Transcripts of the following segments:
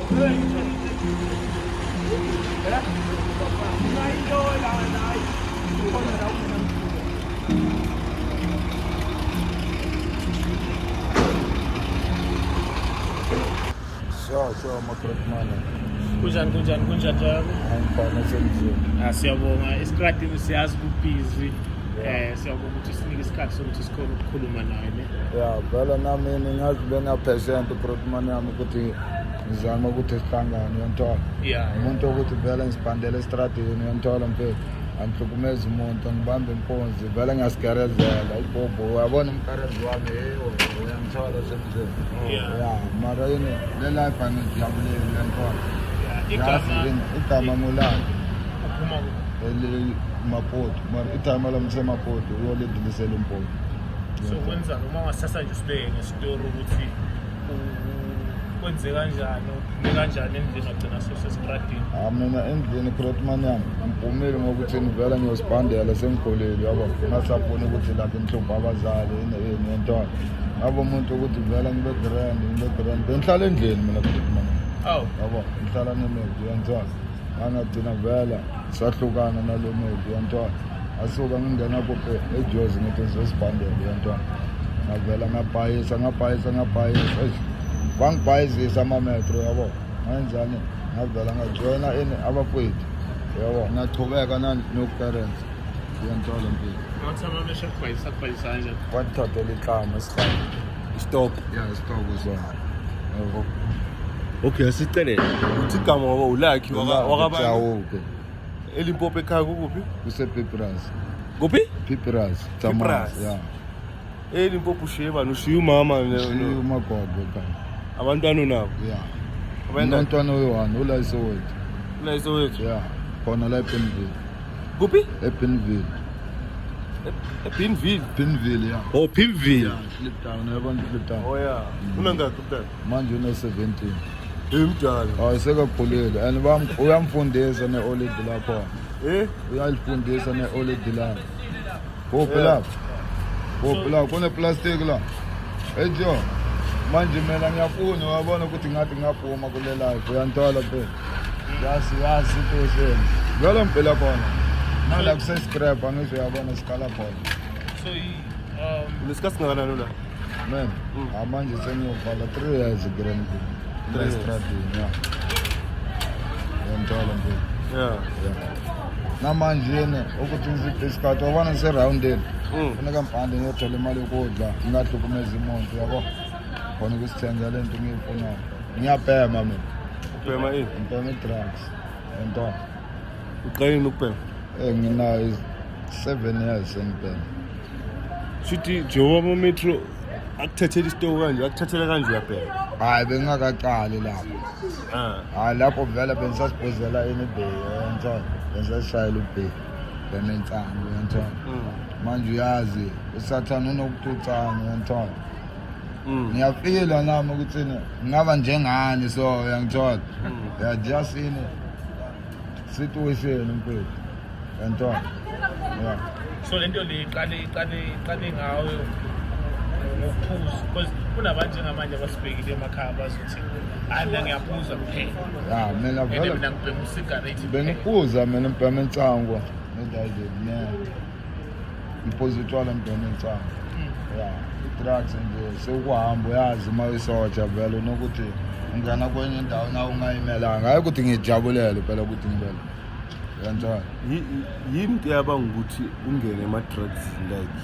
Sure, sure, Makrotmane. Kunjani, kunjani, kunjani njalo? Angikhona semzini. Ah, siyabonga. Estradini siyazi kubhizi. Siyabonga ukuthi sinike isikhathi sokuthi sikhone ukukhuluma naye ne. Ya, vele nami ngazi bena-patient ukrotmane yami ukuthi ngizame ukuthi sihlangane, uyanthola. Umuntu ukuthi vele ngisibhandele estradini, uyanthola mfethu. Angihlukumezi umuntu, angibambe inkunzi, vele ngiyasigerezela ibhobho. Uyabona umkerezi wami, hey, uyangithola semzini. Ya, mara yini le life angijabuleli, uyanthola. Igama Igama ngulakhe. Uphuma kuphi? Maputo, mara ithayima lami seMaputo, uyolidilisela uMputo. So kwenzani uma ungasithatha nje usibeke ngestori ukuthi kwenze kanjani, uphume kanjani endlini wagcina sewusestradini? Ah, mina endlini Krotman yami ngiphumile ngokuthi ngivela ngiyosibhandela sengikhulile, yabo, ngasafuni ukuthi lapho ngihluphe abazali ini ini yentwana. Ngabo umuntu ukuthi vele ngibe grand, ngibe grand. Bengihlala endlini mina Krotman. Yabo, ngihlala nemedi yentwana. Ngangagcina vela sahlukana nalo medi yentwana. Asuka ngingena kuphi eJozi ngithi ngizosibhandela yentwana. Ngavela ngabhayisa, ngabhayisa, ngabhayisa. Eish, bangibhayizisa ama-metro, yabo. Ngenzani? Ngavela ngajoyina ini abafowethu, yabo, ngachubeka nokuparents yentolo mpilo. Ngathi amamesha akubhayisa, akubhayisa kanjani? Kwathathela inhlama isihlalo. Stop. Ya, stop sona. Yabo. Okay, asicele. Uthi igama ngoba uLucky wakabani? Chawuke. eLimpopo ekhaya kukuphi? Kuse Pipras. Kuphi? Pipras. Pipras. Ya. eLimpopo ushiye bani? Ushiye umama Ushiye umagogo ekhaya. Abantwana unabo? Ya. Abantwana? Umntwana oyi-1 ula eSoweto. Ula eSoweto? Ya. Khona la ePinville. Kuphi? ePinville. ePinville? Pinville, ya. Oh, Pinville. Yeah, Kliptown, yabona Kliptown. Oh yeah. Unangaki umntana? Manje une-17. Hey mdala. Hayi sekakhulile and uyamfundisa ne-oledi lapho. Eh? Uyalifundisa ne-oledi lapho. Kuphi lapho? Kuphi lapho? Kune-plastic la. Hey Joe. Manje mina ngiyafuna uyabona ukuthi ngathi ngaphuma kule life uyanthola phela. Yazi yazi situation. Vele ngempela khona. Nala kuse-scrap angisho uyabona sikhala khona. So Unesikhathi singakanani la? Man, manje sengiyovala 3 years grand. 3 years. Estradini, ya. Uyanthola mfethu. Yeah. Namanje ne ukuthi ngiziphe isikhathi wabona ngiserawundini. Funeka ngibhande ngiyothola imali yokudla, ngingahlukumezi umuntu, yabo. Khona ukusithengela le nto ngiyifunayo. Ngiyabhema mina. Ubhema ini? Ngibhema i-drugs. Uyanthola. Uqale nini ukubhema? Nginayo 7 years sengibhema. Shuthi njengoba ama-metro akuthathela isitoko kanje, akuthathela kanje uyabhema. Hayi bengingakaqali lapho. Hayi lapho vele bengisasibhozela ini ibheyi, uyanthola. Bengisashayela ubheyi. Bhema insangu, uyanthola. Manje uyazi usathane unokututsana, uyanthola. Ngiyafila nami ukuthi ngingaba njengani so uyangithola. Ya just ini situation mfethu. Uyanthola. Yeah. So lento le iqale ngawe ngokuphuza because kunabantu njengamanje abasibhekile emakhaya bazothi hayi mina ngiyaphuza kuphela. Ya mina And vele mina ngibhema usigarethi. Bengiphuza mina ngibhema insangu. Ne ngiphuza utshwala ngibhema insangu. Ya, i-drugs nje sekuhamba uyazi uma uyisoja vele unokuthi ungena kwenye indawo na ungayimelanga. Hayi ukuthi ngijabulele phela ukuthi ngibele. Uyanthola? Yini into eyabanga ukuthi ungene ema-drugs like?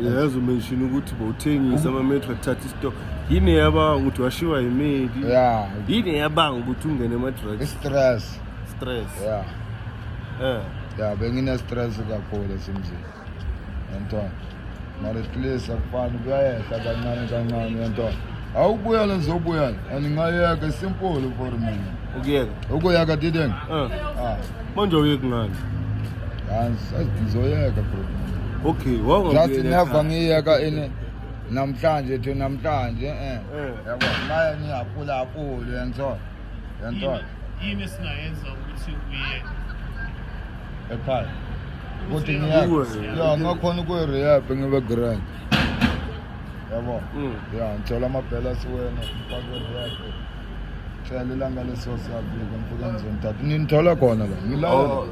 Yazi umention ukuthi bowuthengisa ama-metro akuthatha isitoko. Yini eyabanga ukuthi washiwa yimeli? Yeah. Yini eyabanga ukuthi ungene ema-drugs? I-stress. Stress. Yeah. Ya, bengine-stress kakhulu esemzini. Uyanthola? Mara at least akufani kuyayehla kancane kancane, uyanthola. Awukubuyela ngizobuyela and ngayeka simple for mina. Ukuyeka? Ukuyeka didn't? Ah. Manje awuyeki ngani? Ngizoyeka bro. Okay, wawungabuyela Just never ekhaya. ngiyeka ini namhlanje to namhlanje eh. Yabo, manje ngiyaphula aphule uyangithola. Uyangithola? Yini esingayenza ukuthi uyeke? Ekhaya. Ukuthi ngiyeke. Ya, ngakhona ukuyi-rehab ngibe grand. Yabo. Ya, ngithola amabhela asiwena ngifake rehab. Tshela ilanga leso siyafika ngifike ngizonithatha. Ninithola khona la. Ngilala.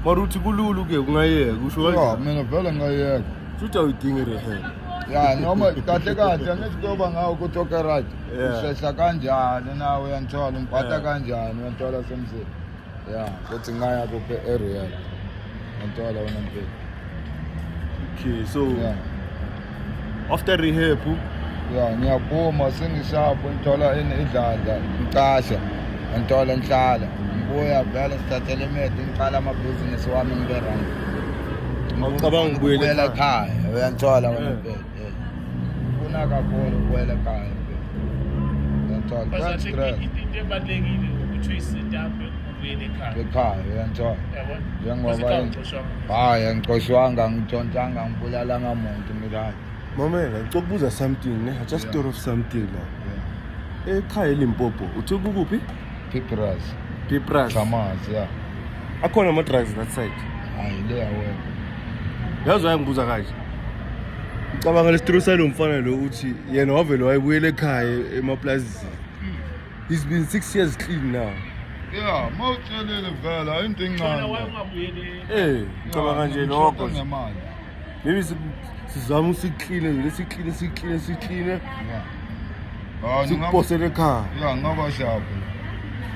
Mara uthi kulula ke kungayeka kusho Ya kanjani? mina vele ngayeka. Futhi awuyidingi rehab. Ya noma kahle kahle angithi kuyoba ngawo ukuthi okay right. Ushesha kanjani nawe uyangithola umphatha kanjani uyangithola semzini. Ya kuthi ngaya kuphi e-rehab. Uyangithola wena mfethu. Okay, so Yeah. after rehab Ya ngiyaphuma sengishapho ngithola idladla ngicasha ngithola ngihlala ngibuya vele sithathele imedi ngiqala amabhizinisi wami ngibe right. Awucabangi ukubuyela Ukubuyela ekhaya? ekhaya uyangithola wena Yeah. mfethu. Yeah. Ufuna kakhulu ukubuyela ekhaya mfethu. Uyangithola. Because I Don't think stress. into ebalulekile ukuthi uyisetup ubuyele ekhaya. Ekhaya uyangithola. Yabona? Njengoba Because ekhaya yini- uxoshwanga. Hayi angixoshwanga angitshontshanga angibulalanga muntu ngirayi. Mamela, ngicela ukubuza something ne. I just Yeah. thought of something la. Ekhaya eLimpopo, uthe kukuphi? Pipras, Pipras. Xamazi ya. Akhona ama drugs that side. Hayi le awekho. Yazi wayangibuza kanje. Ngicabanga lesitro salo mfana lo uthi yena wavele wayebuyela ekhaya emaplazini. He's been 6 years clean now. Yeah, mawutshelile vele into Wena encane. why ungabuyeli Eh, ngicabanga nje lokho. nje. Ngemali. Maybe sizama usikline nje, sikline sikline sikline Yeah. Ah, sikuposele ekhaya. Yeah, ngaba sharp.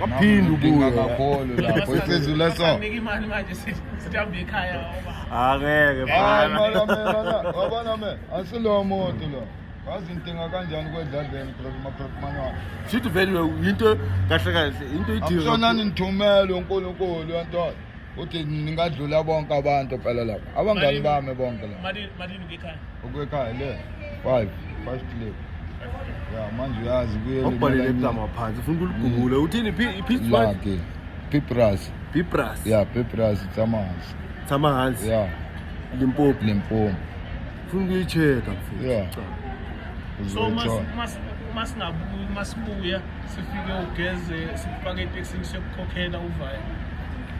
Waphinde ubuye. Kakhulu lapho isizulu leso. Basakunika imali manje sihambe ekhaya ngoba Angeke Hayi mfana. mara mina la, wabona mina, asilowo muntu lo. Wazi inkinga kanjani kwedladleni maphepha Shithi vele into kahle kahle into idinga. Akushonani nithumele uNkulunkulu yantona. Uthi ningadlula bonke abantu phela lapha. Abangani bami bonke la. malini ekhaya. Okwekhaya le 5 5 clip. Ya manje uyazi kuye Awubhalele igama phansi ufuna ukuligugula uthini P P what? Lucky. Pipras. Pipras. Yeah, Pipras Tsamans. Tsamahans. Yeah, Limpopo. Limpopo. Ufuna ukuyi-check-a mfethu. Yeah. Cha. So Uzoyithola. masingabuyi masibuya sifike ugeze sikufake etekisini siyokukhokhela uvaye.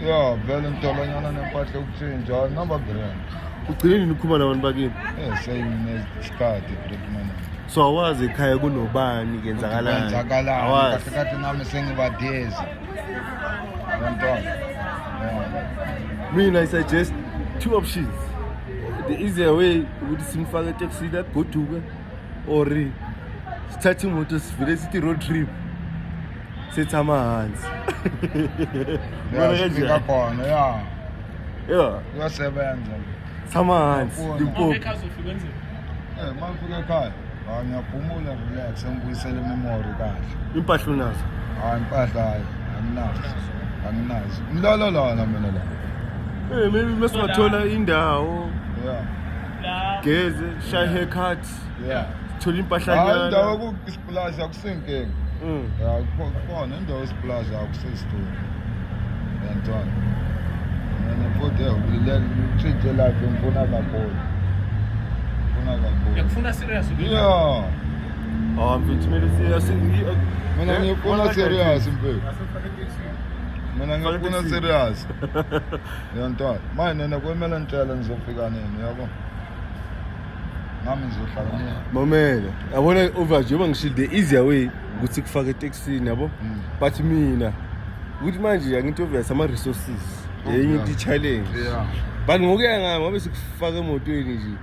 Yeah, vele ngitholanyana nempahla yokutshintsha namba grand. Ugcine nini ukukhuluma nabantu bakini? Eh seyinesikhathi great man. So awazi ekhaya kunobani kenzakalani. Kwenzakalani? Awazi. Kahle kahle nami sengibadezi. Yantona. Yeah. Mina I suggest two options. The easier way ukuthi simfake etekisini agoduke or sithathe imoto sivele sithi road trip. Sethi amahansi. Yeah, Ubona sifika kanjani? khona, yeah. Yeah, Kuyasebenza. samahansi Uyafuna. Limpopo. Ekhaya uzofika wenzeni? Eh, mangifika ekhaya, hayi ngiyaphumula relax, ngibuyisele memory kahle. Impahla unazo. Hayi impahla hayi anginazo. Anginazo. Ngilala lana mina la. Eh maybe masingathola indawo, Yeah. La geze, shy haircut, Yeah. thola impahla Hayi indawo nyana. ku-splash akusinkinga. Ya kukhona indawo yesiplash akusesitolo. Yantwana. Mina futhi utshintshe life ngifuna kakhulu. Ngifuna kakhulu. ngiyakufuna serious ukuya. Yeah. Ah mfethu kumele siya Mina ngifuna serious mfethu. Mina ngifuna Faka serious. Yantwana. Manje nina kumele ngitshele ngizofika nini yabo. Nami ngizohlala. Mamela, yabona over njengoba ngishilo the easier way ukuthi kufake etekisini yabo. But mina ukuthi manje angithi obvious ama resources yenye into i-challenge. Yeah. But ngokuya ngami ngabe sikufaka emotweni nje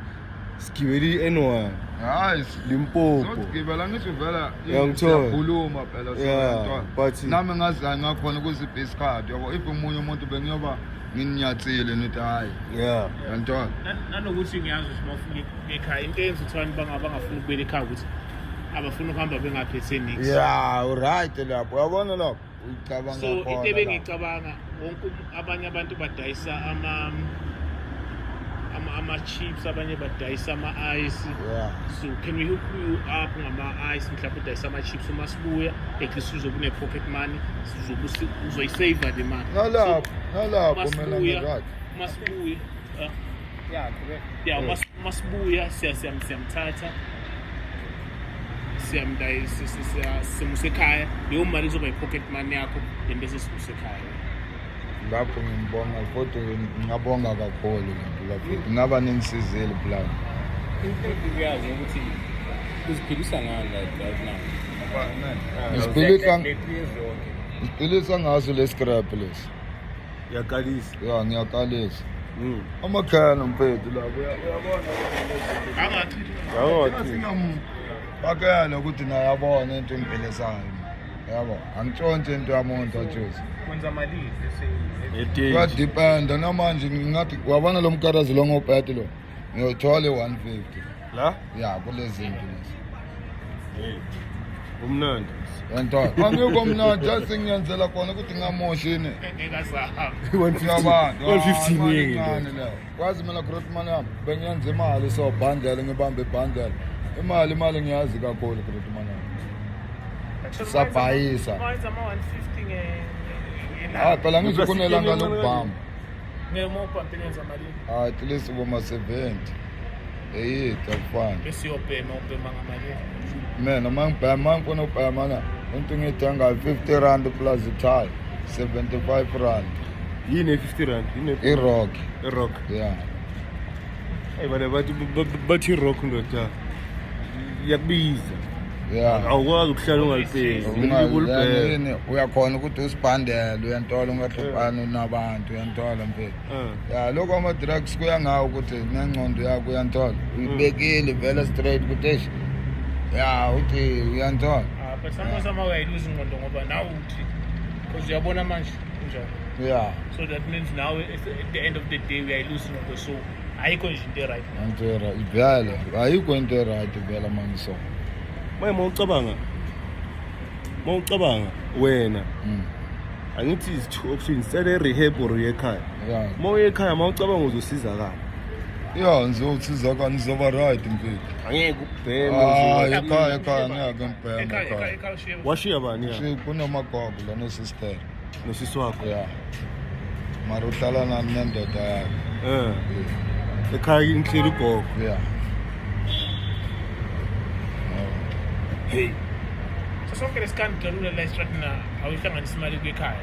sigibele i-N1 Hayi Limpopo. Sogibela ngisho vela Uyangithola? siyakhuluma phela Yeah, siyantwana. Nami ngazi ngakhona ukuzipha isikhathi yabo if omunye umuntu bengiyoba nginyathile nithi hayi Yeah. yantwana. Nanokuthi ngiyazi ukuthi uma ufika ekhaya into eyenza ukuthi abantu bangafuni ukubuyela ekhaya ukuthi abafuni ukuhamba bengaphethe niks. Yeah, uright lapho. Uyabona lapho? Ucabanga So khona. into lapho. ebengicabanga wonke abanye abantu badayisa ama chips abanye badayisa ama ice. Yeah. So can we hook you up ngama ice mhlawumbe udayisa ama chips uma sibuya at least uzobe une pocket money sizobe uzoyisave le mali. Nalapho, nalapho mina masibuya ngiright. masibuya Yeah, correct. yeah masibuya siyamthatha siyamdayisa simusa ekhaya leyo mali izoba i-pocket money yakho then bese simusa ekhaya. Lapho ngimbonga futhi ngingabonga kakhulu lapho bafethu. Ngaba ningisizile plan. Into uyazi ukuthi uziphilisa ngani like right now. Ngiziphilisa Lephizwe yonke. ngiziphilisa ngaso le scrap lesi. Uyakalisa. Ya, ngiyakalisa. Amakhaya mfethu lapho uyabona. Angachithi. Yawathi. Bakela ukuthi naye abone into engibhilisayo. Yabo, angitshontshe into yamuntu ajuze. Kwenza malini lesi? Kuyadependa namanje ngingathi wabona lo mkarazi lo ngopete lo. Ngiyothola i-150. La? Ya, kulezi zinto lezi. Umnandi. Yantwana. Angikho mnandi just ngiyenzela khona ukuthi ngingamoshi ini. Ngeke azahambe. 150. 150 Incane leyo. Kwazi mina growth money yami bengiyenza imali so bundle ngibambe ibundle. Imali ngiyazi kakhulu growth money yami. Sabhayisa. Mayenza ama 150 nge Hayi phela ngisho kunelanga lokubamba. Ngeke ubhampe ngenza malini. Hayi at least boma 70. 80 akufani. Bese uyobhema ubhema ngamalini. Mina mangibhema ngifuna ukubhema na into ngiyithenga 50 rand plus ithai 75 rand Yini 50 rand? Yini i-rock rock? yeah. Hey bana bathi rock ndoda. Iyakubiza. Yeah. Awukwazi ukuhlala ungalibheki. Kumele ulibheke. Yini uyakhona ukuthi usibhandele uyantola ungahluphani nabantu uyantola mfethu. Ya lokho ama-drugs kuya ngawo ukuthi nengqondo yakho uyantola uyibekile vele straight ukuthi eish ya uthi uyantola. Ah, but sometimes ama uyayiluza ingqondo ngoba nawe uthi because uyabona manje kunjani. Yeah. So that means now at the end of the day uyayiluza ingqondo, so ayikho nje into right. Into e-right vele ayikho into e-right vele mangiso. Maye mawucabanga wena angithi is two options, sele rehab or uye ekhaya. Yeah. Mawuye ekhaya mawucabanga uzosizakala. Ya ngizosizakala ngizoba right mfethu. Angeke ubheme. Hayi ekhaya ngeke ngibheme Ekhaya ekhaya. ekhaya ushiye. Washiya bani ya? Shi kunamagogo la no-sister. Nosisi wakho. Yeah. Mara uhlala nani nendoda yakhe. Ekhaya inhleli ugogo. Yeah. Hey. So sonke lesikhathi galula la estradini awuyihlanganisa imali kwekhaya.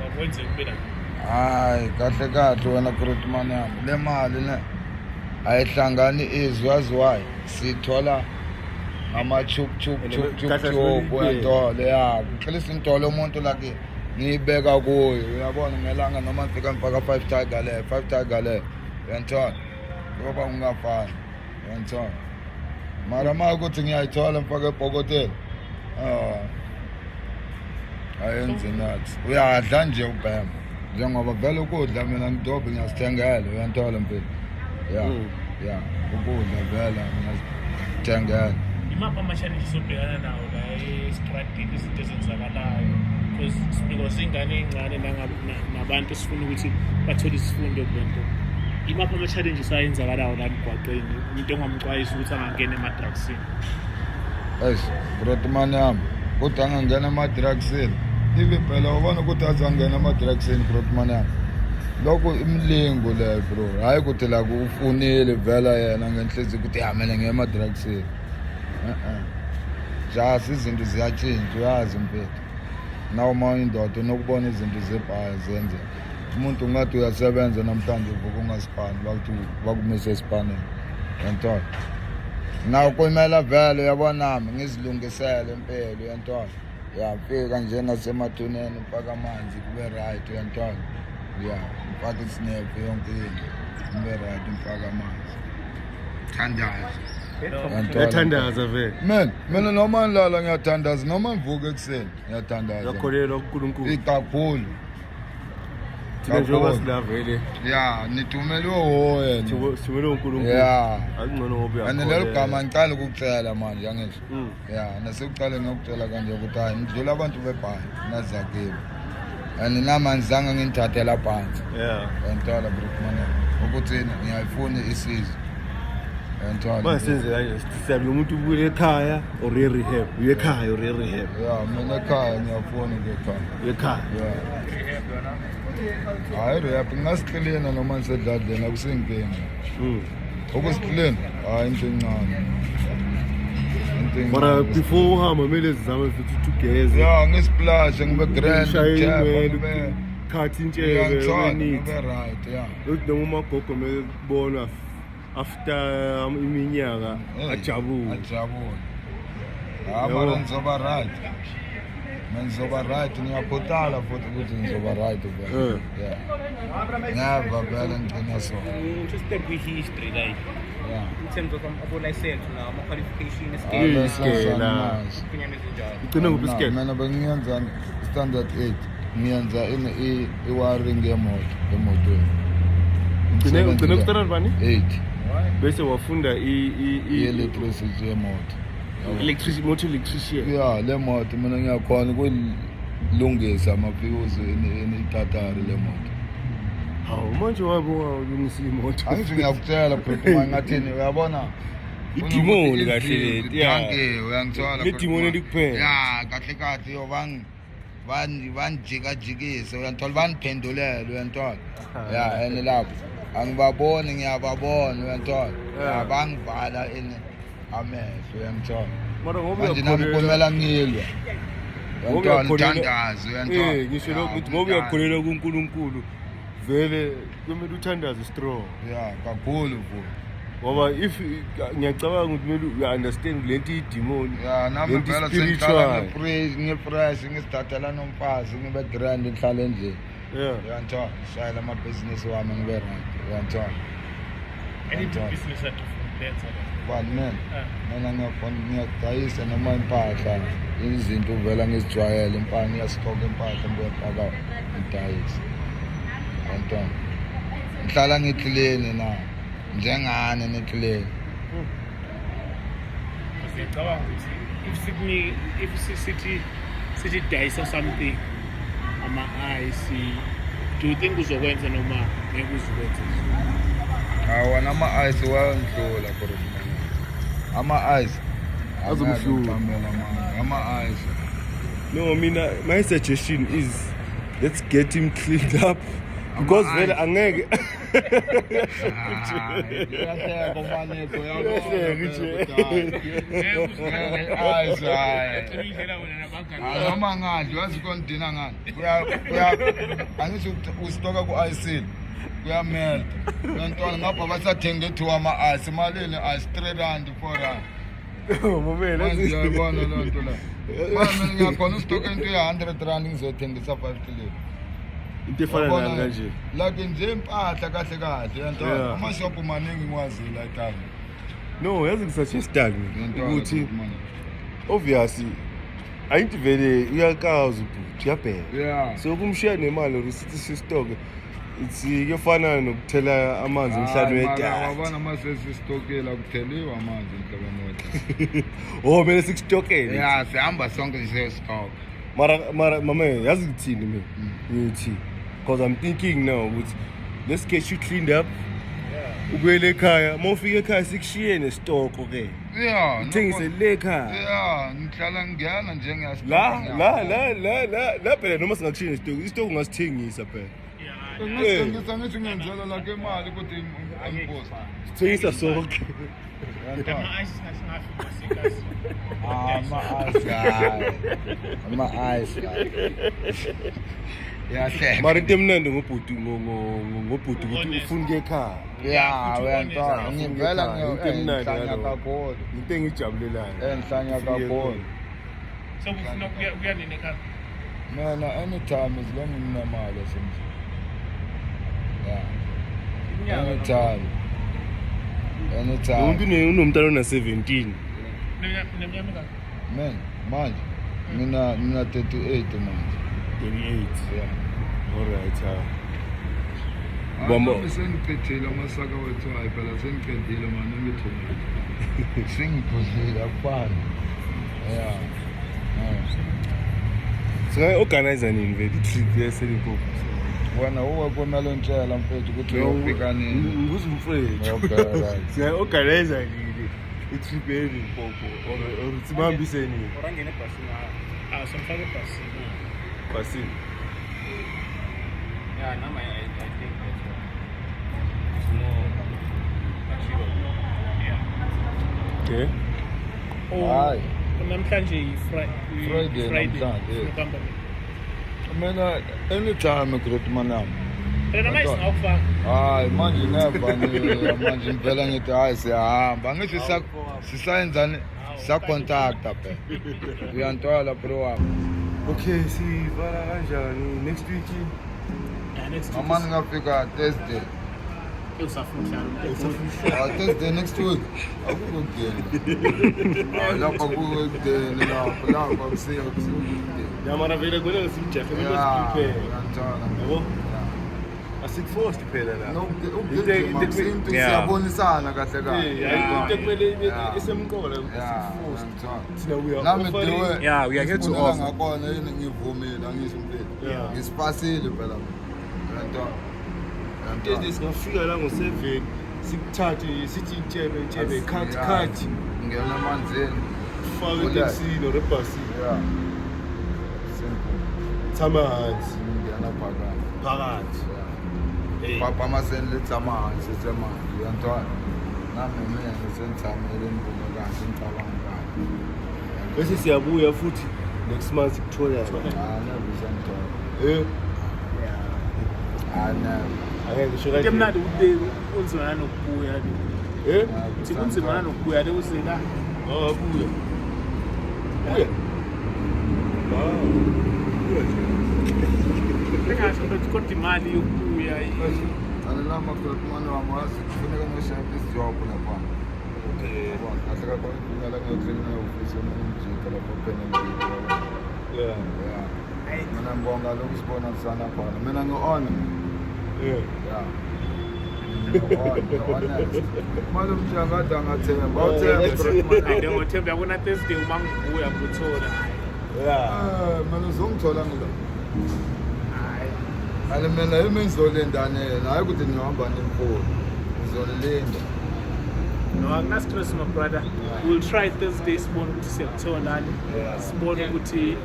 Akwenzeki kube la. Hayi kahle kahle wena Grootman yami. Le mali ne ayihlangani izwi yazi why? Sithola ngama chup chup chup chup Kahle chup kahle. uyantole ya. Ngixelisa intolo umuntu like ngiyibeka kuyo uyabona ngelanga noma ngifika ngifaka 5 tiger le 5 tiger le uyanthola ngoba ungafani uyanthola mara ma ukuthi ngiyayithola ngifake ebhokoteni ah ayenzi nuts uyadla nje ubhema njengoba vele ukudla mina ngidobhe ngiyazithengela uyanthola mfethu ya ya ukudla vele ngiyazithengela. Imaphi ama-challenges obhekana nawo la estradini, izinto ezenzakalayo? Because ingane ey'ncane nabantu esifuna ukuthi bathole isifundo kule nto. Imaphi ama-challenges ayenzakalayo la emgwaqeni, umuntu ongamxwayisa ukuthi angangena ema-drugsini? Eish, Grootman yami, kodwa angangena ema-drugsini. Ibe phela ubona ukuthi azangena ema-drugsini Grootman yami. Lokho imilingo leyo bro. Hayi ukuthi la ufunile vela yena ngenhliziyo ukuthi ya mina ngiye ema-drugsini. Just izinto ziyatshintsha uyazi mfethu. Nawe uma uyindoda unokubona izinto zebhaya zenzeka. Umuntu ungathi uyasebenza namhlanje uvuka ungasipani bakuthi bakumise esipanini. Uyanthola? Naw kumele vele uyabona nami ngizilungisele impilo uyanthola. Ya mfika nje nasemathuneni ngifake amanzi kube right uyanthola. Ya ngifake isinefu yonke into kube right ngifake amanzi. Thandaza. Uyanthola? Uyathandaza vele. Mina noma ngilala ngiyathandaza noma ngivuka ekuseni ngiyathandaza. Uyakholelwa kuNkulunkulu. Ikakhulu. Thina njengoba Kakhulu. sila vele Ya nithumelwe woyena. sithumele uNkulunkulu. Ya. Akungcono ngoba And uyakholelwa. lelo gama ngicala ukukucela manje angisho. Ya nasekuqale ngokutshela kanje ukuthi hayi ngidlula abantu bebhayi nazakibo. And nami angizange nginthathela phansi. Yeah. Uyanthola Grootman ukuthi ngiyayifuna isizo. Uyanthola. Manje senze kanje siyabe umuntu ubuyele ekhaya or uye rehab. Uye ekhaya or uye rehab. Ya mina ekhaya ngiyafuna ukuya ekhaya. Uye ekhaya. Ya. Hayi rehab ngingasiklina noma ngisedladleni akusinkinga. Ukusiklina hayi into encane. Into encane. Mara before uhamba kumele sizame futhi ukuthi ugeze. Ya ngisplash ngibe grand Ushaye jab, inwele, ngibe ukhathe intshebe, Uyangithola, ube neat. ngibe right ya. Ukuthi noma umagogo mekubona after iminyaka Hey, ajabule. Ajabule. Ha, mara ngizoba right. Mina ngizoba right, ngiyakhuthala futhi ukuthi ngizoba right vele. Yeah. Never vele ngigcina so. Interested kwi-history like in terms of abo-license nawo ama-qualification Ah, escale license Isikela. anginazo. inyama ezinjalo. Ugcine kuphi Anginazo. isikele? Mina bengiyenza standard 8. Ngiyenza i-wiring yemoto emotweni. Ugcine ku-standard bani? 8. Bese wafunda I-electricity yemoto. Yabo. Motor electrician. Ya, le moto mina ngiyakhona ukuyilungisa amafiyuzi enitatari le moto. Hawu, manje wabe ungawulungisa imoto. Angithi ngiyakutshela bhuti, uma ngathini uyabona. Idimoni kahle leti, ya. Dankie, uyangithola. Le dimoni elikuphela. Ya, kahle kahle yo banijikajikise uyangithola, baniphendulela uyangithola. Ya, and lapho angibaboni, ngiyababona uyangithola. Ya, bangivala ini amehlo uyangithola. Mara ngoba Manje nami uyakholelwa kumele ngilwe. Ngoba Uyangithola, uyakholelwa- ngithandaze uyangithola. Eh, ngisho Ya, lokho ukuthi ngoba uyakholelwa kuNkulunkulu vele kumele uthandaze strong. Ya, kakhulu futhi. Ngoba if ngiyacabanga ukuthi kumele uya-understand le nto iyidimoni. Ya, nami Le nto vele spiritual. sengihlala ngifresh, ngifresh, ngisithathela nomfazi, ngibe grand ngihlale endlini. Uyangithola, ngishayela amabhizinisi wami ngibe right. Uyangithola. Anything Uyangithola. business that ufuna ukulenza la? Bani mina? Ah. Mina ngiyakhona ngiyadayisa noma impahla, izinto vele ngizijwayele, impahla ngiyasitoka impahla ngibuye ngifaka ngidayise. Uyangithola. Ngihlala ngiklini na njengane niklini. Because ngiyacabanga ukuthi if sikunike, if sithi dayisa something ama-ice, do you think uzokwenza noma ngeke uzukwenza? Awona ama-ice wayangidlula bro. Ama-ice Azomhlula. Ama-ice. No, mina my suggestion is let's get him cleaned up because vele angeke Uyahleka umaneko. Uyahleka nje. Ice hayi. Cela uyidlela wena nabangani. Noma ngadli wazi kondina ngani. Angithi usitoka ku-icini kuyamelta. Uyantwana ngapha basathenge two ama-ice, malini ice? 3 rand, 4 rand. Mamela. Manje uyayibona loo nto la. Manje mina ngiyakhona usitoka into ye-100 rand ngizothengisa 5 kilo. Into efana nani kanje? Like nje impahla kahle kahle uyantwana. Amashophu maningi ngiwazile la ekhaya. No, yazi ngisuggestani Uyantwana, ukuthi manje. obviously ayinti vele uyakazi ubhuti uyabheka. So kumshiya nemali or sithi sistoke it's kuyofana nokuthela amanzi emhlane Hayi, mara wedada. wabona uma sesistokile akutheliwa amanzi emhlabeni wedada. Oh, kumele sikustokele. Ya, sihamba sonke nje siyostoka. Mara mama yazi ngithini mina? Ngithi because I'm thinking now ukuthi let's get you cleaned up. Ubuyele ekhaya, uma ufika ekhaya sikushiye nesitoko ke. Ya, Uthengise le ekhaya. Ya, ngihlala ngiyana nje ngiyastoka. La la la la la la phela noma singakushiya nesitoko, isitoko ungasithengisa phela. Ngisithengisa ngithi ngiyenzela like imali ukuthi ngipost. Sithengisa sonke. Ama-ice singafika sikazi. Ama-ice hayi. Ama-ice hayi. Yahleka. Mara into emnandi ngobhuti ngobhuti ukuthi Honest. ufuna ukuya ekhaya. Ya, uyantwana. Ngivela Into emnandi ngihlanya ngalokho. kakhulu. Into engijabulelayo. Ngihlanya kakhulu. So ufuna ukuya nini ekhaya? Mina anytime as long nginemali yasemzini. Yeah. Anytime. Lo Anytime. muntu unomntana ona-17. Neminyaka emingaki? Man, manje mina 38 manje. 38. Yeah. Alright. Bamba- Bamba sengiqedile amasaka wethu, hayi phela sengiqedile manje ngithumile. Sengiphuzile akufani. Yeah. Yeah. Singayi-organize nini vele i-trip yaseLimpopo? Wena uwe kumele untshela mfethu ukuthi uyofika nini. Ngibuza umfethu. Okay, right. Singayi-organize nini i-trip yeLimpopo or sibambise nini? Or angene ebhasini. Ah, somfaka ebhasini. Bhasini. Yeah, nami I think that's it's more achievable. Yeah. Okay. Oh, Hayi. namhlanje Friday Friday. namhlanje, Ufuna ukuhamba nini? Mina anytime great manami. Phela nama Yantwana. singawufaka. Hayi manje never manje ngivela ngithi hayi siyahamba. Angithi sisayenzani? Sacontacta phela. Uyanthola bro wami. Okay, sivala kanjani next week? Yeah, next week. Mama ngingafika Thursday. Usafuna ukuhlala. Ah, Thursday next week. Akukho kudeni. Ah, lapha kukho kudeni lapha lapha kusiya kusiya kudeni. Ya mara vele kumele simjahe, kumele Yeah, siprepare. uyanthola. Yabo? Yeah. Asikuforced phela la. No, ukugijima kusintu siyabonisana kahle kahle. Yeah, into kumele ibe Yeah. esemqoka la Yeah, asikuforced. uyanthola. Thina we are Nami the offering. way Yeah, we are here to ngifunela offer. ngakhona yini ngivumile angisho mfethu. Yeah. Ngisipasile phela. Uyanthola. Thursday singafika la ngo-7 sikuthathe sithi intshebe intshebe cut Yeah. cut Ngena emanzini. fake etekisini or ebhasini. Yeah. Simple. Thamanzi Ngena phakathi. phakathi. Yeah. Hey. Papa maseni lethamanzi semanzi uyanthola. Nami mina ngisenthamele ngivume kahle ngicabanga kahle. Bese siyabuya futhi next month sikuthola. Ah, never sangithola. Eh, Ah, never. angeke ngisho Into kanje. emnandi ukuthi kunzima nanokubuya le. Eh? Ukuthi kunzima nanokubuya le uze la. Ah, buya. Buya. Ah. Buya nje. Engasho ukuthi kodwa imali yokubuya Alela makhulumane wami wazi kufuneka ngoshaya isijob lapha. Okay. Yabo, kahle kakhulu ngifuna ngiyotraina ehhovisi yomunye umjita lapho phela ngiyiko. Yeah. Yeah. Mina ngibonga lokhu sibonisana khona. Mina ngi-on. Yeah. Yeah. Ngi-on, ngi-honest. Manje umjita kade angathemba. Awuthemba. Hayi ngothemba yabona Thursday uma ngibuya ngikuthola. Yeah. Eh, mina uzongithola ngila. Hayi. Ale mina yimi ngizolinda nina, hayi ukuthi ngihamba nimfuni. Ngizolinda. No, akuna stress my brother. We'll try Thursday sibone ukuthi siyakutholani. Yeah. Sibone ukuthi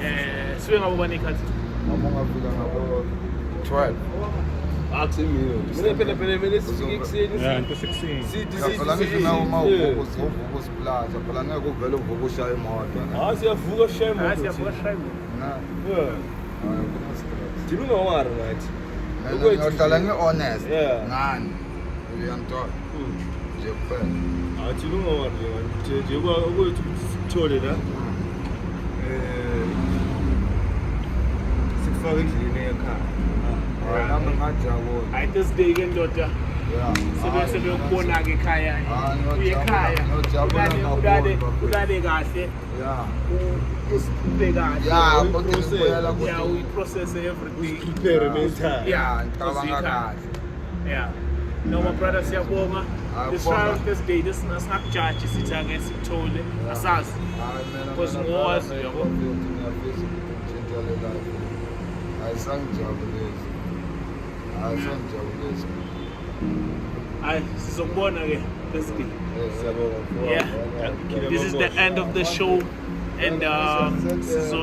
sibe ngabo banikhathi. Noma ungafika ngabo 12. Akusemini. Mina phela phela kumele sifike ekuseni. Yeah, into 16. Sithi Ya, phela ngisho nawe uma uvuka uzovuka usiplaza phela ngeke uvele uvuke ushaye imoto. Ah, siyavuka shame. Hayi siyavuka try. Na, Yeah. hayi kuna stress. Thina ungawari ngathi. Mina ngiyohlala ngi-honest Yeah. ngani uyanthola nje kuphela. Ah, thina ungawari nje ngathi. Nje okwethu ukuthi sikuthole la. Sikufake endleleni ekhaya. Hayi, nami ngajabula. Hayi Thursday ke ndoda. Yeah. Sebe Hayi, sebekubona ke ekhaya. Hayi, Uye ekhaya. ngiyojabula Ulale kakhulu, ulale bafethu. ulale kahle. Yeah. Usiphule kahle. Yeah, kodwa ngibuyela Yeah, kuthi we process everything. Prepare mentally. yeah, ngicabanga Uzikha. kahle. Yeah. No, my brother, siyabonga. Hayi, Let's try kubonga. on Thursday. This singakujaji sithi angeke sikuthole. Asazi. Hayi, mina Because mina ngowazi, phela yabo. mfethu, ngiyafisa ukuthi ngitshintshe le life. Ayisangijabulisi. Ayisangijabulisi. Hayi, sizokubona ke Thursday. Eh, Siyabonga. Yeah. This is the end of the show. And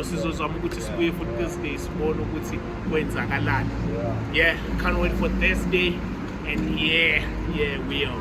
sizozama ukuthi sibuye futhi Thursday sibone ukuthi kwenzakalani. Yeah. Yeah, can't wait for Thursday. And yeah, we are.